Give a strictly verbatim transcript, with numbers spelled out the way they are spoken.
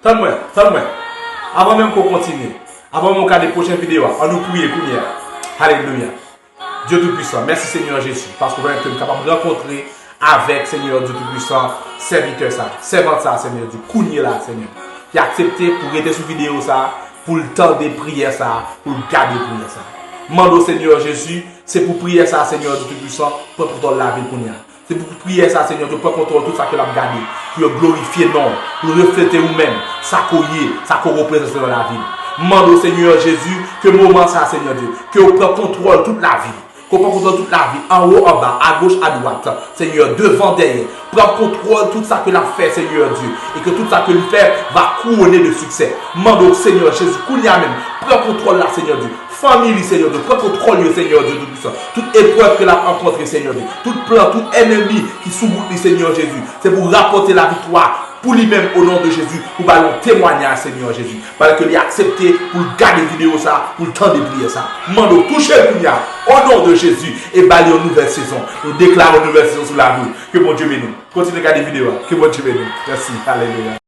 Tann mwen, tann mwen. Avan menm ke w kontinye, avan menm w gade pwochen videyo a, ann nou priye kounye a. Alelouya. Dye Toupisan, mèsi Senyè Jezi, paske w pèmèt ke m kapab rankontre avèk Senyè Dye Toupisan, sèvitè sa, sèvant sa, Senyè Dye, kounye la, Senyè, ki aksepte pou rete sou videyo sa, pou l tande priyè sa, pou l gade priyè sa. Mande w, Senyè Jezi, se pou priyè sa, Senyè Dye Toupisan, pran kontwòl lavi l kounye a. Se pou priyè sa, Senyè Dye, pran kontwòl tout sa ke l ap gade, pou yo glorifye non w, pou l reflete ou menm, sa ke w ye, sa ke w reprezante nan lavi m. Mande w, Senyè Jezi, ke moman sa, Senyè Dye, ke w pran kontwòl tout lavi, ke w pran kontwòl tout lavi, anwo, anba, agoch, adwat, Senyè, devan, dèyè. Pran kontwòl tout sa ke l ap fè, Senyè Dye, e ke tout sa ke l fè va kouwone de siksè. Mande w, Senyè Jezi, kounye a menm, pran kontwòl la, Senyè Dye. Fanmi li, Senyè Dye, pran kontwòl yo, Senyè Dye Toupisan. Tout eprèv ke l ap rankontre, Senyè Dye, tout plan, tout ènmi ki sou wout li, Senyè Jezi, se pou rapòte laviktwa pou li menm, o non de Jezi, pou ba l yon temwayaj, Senyè Jezi. Ba l ke li aksepte pou l gade videyo sa, pou l tande priyè sa. Mande w touche l kounye a, o non de Jezi, e ba li yon nouvèl sezon. Nou deklare yon nouvèl sezon sou lavi w. Ke Bondye beni w. Kontinye gade videyo a. Ke Bondye beni w. Mèsi. Alelouya.